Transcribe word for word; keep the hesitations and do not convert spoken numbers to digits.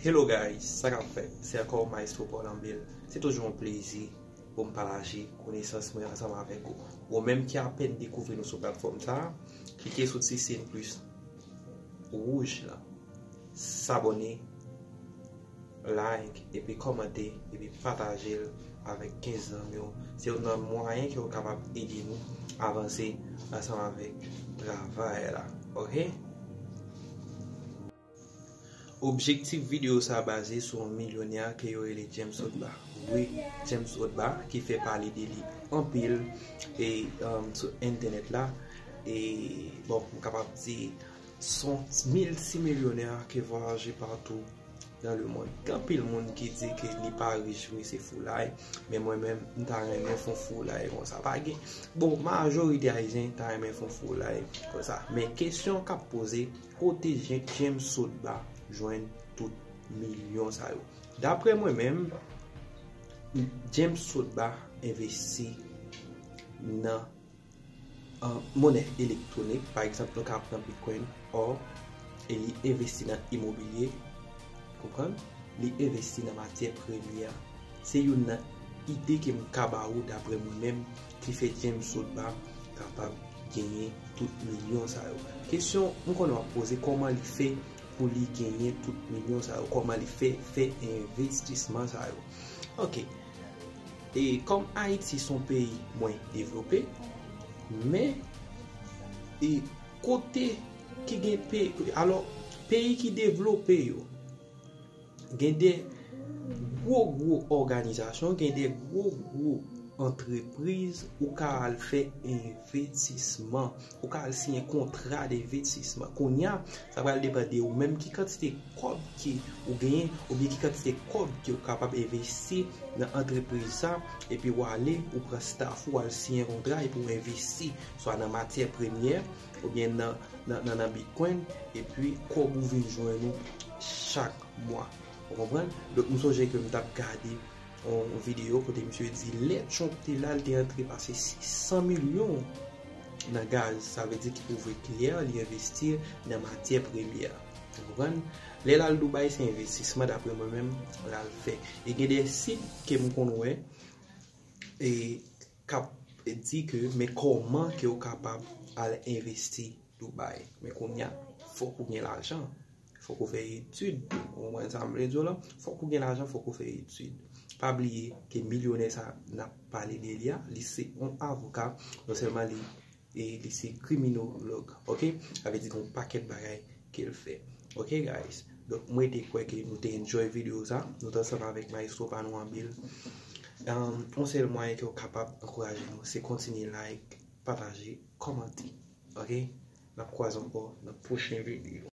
Hello guys, sa k ap fèt? Se ankò Maestro Paul Ambel. Se toujou yon plezi pou m pataje konesans mwen ansanm avèk ou. Ou menm ki apèn dekouvri nou sou platfòm sa a, klike sou ti siy plis wouj la. Sabòne, like, epi kòmante, epi pataje l avèk kenz zanmi w. Se youn nan mwayen ke w kapab ede nou avanse ansanm avèk travay la. Oke? Objektif videyo sa a baze sou yon milyonè ke yo rele James Otba. Wi, James Otba, ki fè pale de li anpil e, um, sou entènèt la. E, bon, m kapab di, se yon miltimilyonè ke vwayaje patou dans le monde. Gen anpil moun ki di ke li pa rich, wi, se foulay. Men mwen menm, m ta renmen fè yon foulay konsa. Pa gen, bon, majorite Ayisyen ta renmen fè yon foulay konsa. Men kesyon k ap poze, kote Jen-, James Otba jwenn tout milyon sa yo? Daprè mwen menm, James Otba envesti nan, an, monè elektwonik, pa egzanp, nou ka pran Bitcoin, or, e li envesti nan imobilye, konprann? Li envesti nan matyè premyè. Se youn nan ide ke m ka ba ou, daprè mwen menm, ki fè James Otba kapab genyen tout milyon sa yo. Kesyon m konnen w ap poze, kòman li fè pou li genyen tout milyon sa yo? Kòman li fè fè envestisman sa yo? Oke. E kòm Ayiti se yon peyi mwen devlope, men e kote ki gen peyi, alò, peyi ki devlope yo, gen de gwo gwo òganizasyon, gen de gwo gwo antrepriz ou ka al fè envestisman, ou ka al siyen kontra denvestisman. Kounye a, sa pral depann de ou menm ki kantite kòb ke ou genyen, oubyen ki kantite kòb ke ou kapab envesti nan antrepriz sa, epi w ale, ou pran staff ou, al siyen kontra, epi w envesti, swa nan matyè premyè, oubyen nan, nan, nan, nan Bitcoin, epi kòb ou vin jwenn ou chak mwa. Ou konprann? Donk, m sonje ke m t ap gade yon videyo kote misye di, lè Trump te la, li te antre pase sis san milyon nan gaz. Sa vle di ki pwouve klè, li envesti nan matyè premyè. Ou konprann? Lè l al Dubai, se envestisman, daprè mwen menm, l al fè. E gen de sit ke m konn wè, e k ap di ke, men kòman ke w kapab al envesti Dubai. Men kounye a, fòk ou gen lajan. Fòk ou fè etid. Ou konprann sa m vle di w la? Fòk ou gen lajan, fòk ou fè etid. Pa bliye ke milyonè sa n ap pale de li a, li se yon avoka, non sèlman li, e li se kriminolog, oke? Sa vle di gen yon pakèt bagay ke l fè. Oke, guys? Donk, mwen te kwè ke nou te enjoy videyo sa. Nou t ansanm avèk Maestro pa nou Ambel. Um, yon sèl mwayen ke w kapab ankouraje nou, se kontinye like, pataje, kòmante. Oke? N ap kwaze ankò nan pwochen videyo.